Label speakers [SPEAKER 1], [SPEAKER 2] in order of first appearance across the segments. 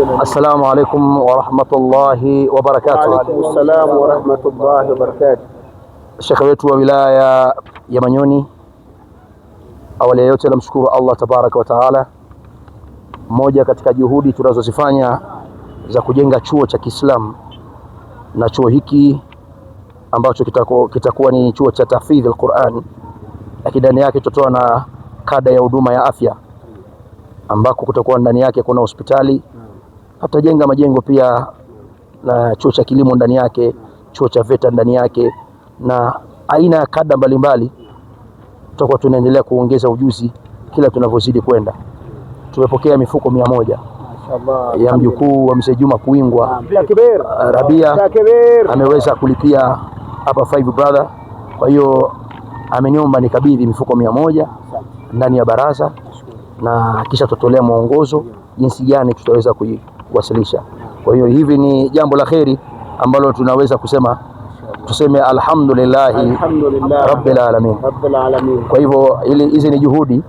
[SPEAKER 1] Assalamu alaikum warahmatullahi wabarakatuh.
[SPEAKER 2] Wa alaikum salam warahmatullahi wabarakatuh.
[SPEAKER 1] Shekhe wetu wa wilaya ya Manyoni, awali ya yote namshukuru Allah tabaraka wa taala. Moja katika juhudi tunazozifanya za kujenga chuo cha Kiislamu na chuo hiki ambacho kitakuwa ni chuo cha tahfidhi al-Quran, lakini ndani yake tutatoa na kada ya huduma ya afya ambako kutakuwa ndani yake kuna hospitali. Tutajenga majengo pia na chuo cha kilimo ndani yake, chuo cha VETA ndani yake na aina ya kada mbalimbali. Tutakuwa tunaendelea kuongeza ujuzi kila tunavyozidi kwenda. Tumepokea mifuko 100 ya mjukuu wa mzee Juma Kuingwa Rabia, ameweza kulipia hapa Five Brother. Kwa hiyo ameniomba nikabidhi mifuko 100 ndani ya baraza na kisha tutolea mwongozo jinsi gani tutaweza kuiwasilisha. Kwa hiyo hivi ni jambo la kheri ambalo tunaweza kusema tuseme alhamdulillahi rabbil alamin. Kwa hivyo hizi ni juhudi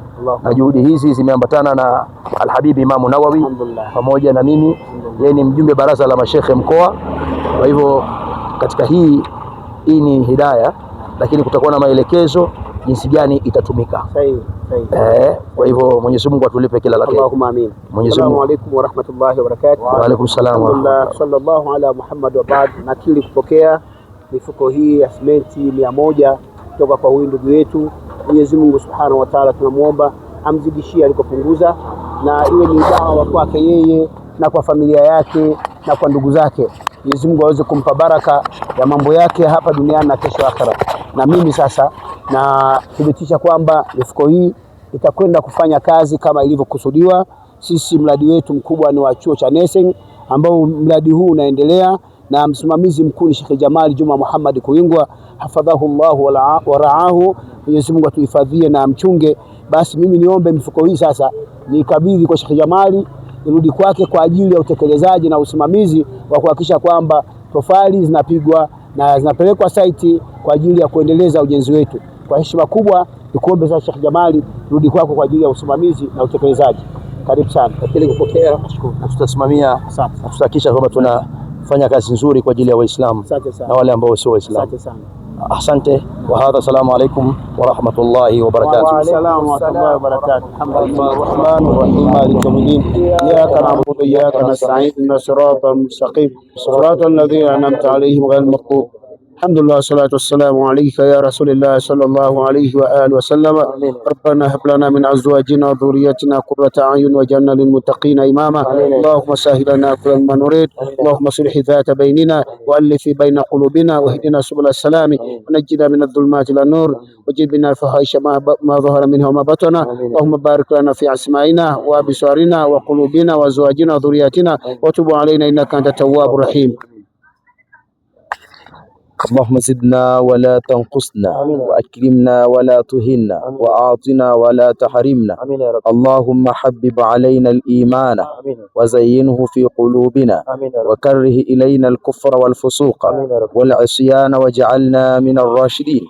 [SPEAKER 1] na juhudi hizi zimeambatana na Alhabibi Imamu Nawawi pamoja na mimi, yeye ni mjumbe baraza la mashekhe mkoa. Kwa hivyo katika hii ni hidaya, lakini kutakuwa na maelekezo jinsi gani itatumika. Kwa hivyo Mwenyezi Mungu atulipe kila la kheri.
[SPEAKER 2] Allahumma amin.
[SPEAKER 1] Mwenyezi Mungu.
[SPEAKER 2] Assalamu alaykum wa rahmatullahi wa barakatuh.
[SPEAKER 1] Wa alaykum salaam wa
[SPEAKER 2] Alhamdulillah, sallallahu ala Muhammad wa baad. Nakili kupokea mifuko hii ya simenti 100 kutoka kwa huyu ndugu yetu. Mwenyezi Mungu Subhanahu wa Ta'ala tunamuomba amzidishie alikopunguza, na iwe ni dawa kwake yeye na kwa familia yake na kwa ndugu zake. Mwenyezi Mungu aweze kumpa baraka ya mambo yake hapa duniani na kesho akhera. Na mimi sasa nathibitisha kwamba mifuko hii itakwenda kufanya kazi kama ilivyokusudiwa. Sisi mradi wetu mkubwa ni wa chuo cha nursing ambao mradi huu unaendelea na msimamizi mkuu ni Sheikh Jamali Juma Muhammad Kuingwa, hafadhahu Allahu wa raahu. Mwenyezi Mungu atuhifadhie na amchunge. Basi mimi niombe mifuko hii sasa nikabidhi kwa Sheikh Jamali irudi kwake kwa ajili ya utekelezaji na usimamizi wa kuhakikisha kwamba tofali zinapigwa na zinapelekwa saiti kwa ajili ya kuendeleza ujenzi wetu. Kwa heshima kubwa nikuombe sasa Sheikh Jamali rudi kwako kwa ajili ya usimamizi na utekelezaji. Karibu sana.
[SPEAKER 1] Lakini kupokea na tutasimamia na tutahakikisha kwamba tunafanya kazi nzuri kwa ajili ya Waislamu na wale ambao sio Waislamu.
[SPEAKER 2] Asante sana.
[SPEAKER 1] Asante wa hadha, salamu alaikum wa rahmatullahi wa barakatuh.
[SPEAKER 2] Wa alaykum salaam wa rahmatullahi wa barakatuh.
[SPEAKER 3] Alhamdulillah rahmanir rahim maliki yawmiddin iyyaka na'budu wa iyyaka nasta'in ihdinas siratal mustaqim siratal ladzina an'amta alayhim ghayril maghdubi. Alhamdulillah, salatu wassalamu alayka ya rasulillah sallallahu alayhi wa alihi wasallam. Rabbana hab lana min azwajina wa dhurriyyatina qurrata a'yun waj'alna lil muttaqina imama. Allahumma sahhil lana kulla ma nurid. Allahumma sulh dhata bainina wa alif baina qulubina wahdina subula salami wa najjina min adh-dhulumati ila nur wajibna al-fawahisha ma dhahara minha wa ma batana. Allahumma barik lana fi asma'ina wa absarina wa qulubina wa azwajina wa dhurriyyatina wa tub alayna innaka antat tawwabur rahim.
[SPEAKER 4] اللهم زدنا ولا تنقصنا وأكرمنا ولا تهنا وأعطنا ولا تحرمنا. اللهم حبب علينا الإيمان وزينه في قلوبنا وكره إلينا الكفر والفسوق والعصيان واجعلنا من الراشدين.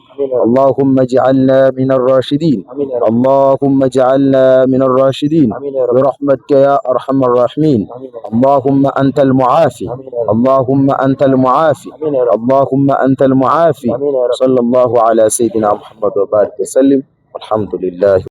[SPEAKER 4] اللهم اجعلنا من الراشدين. اللهم اجعلنا من الراشدين برحمتك يا أرحم الراحمين. اللهم أنت المعافي. اللهم أنت المعافي. اللهم أنت المعافي. صلى الله على سيدنا محمد وبارك وسلم والحمد لله.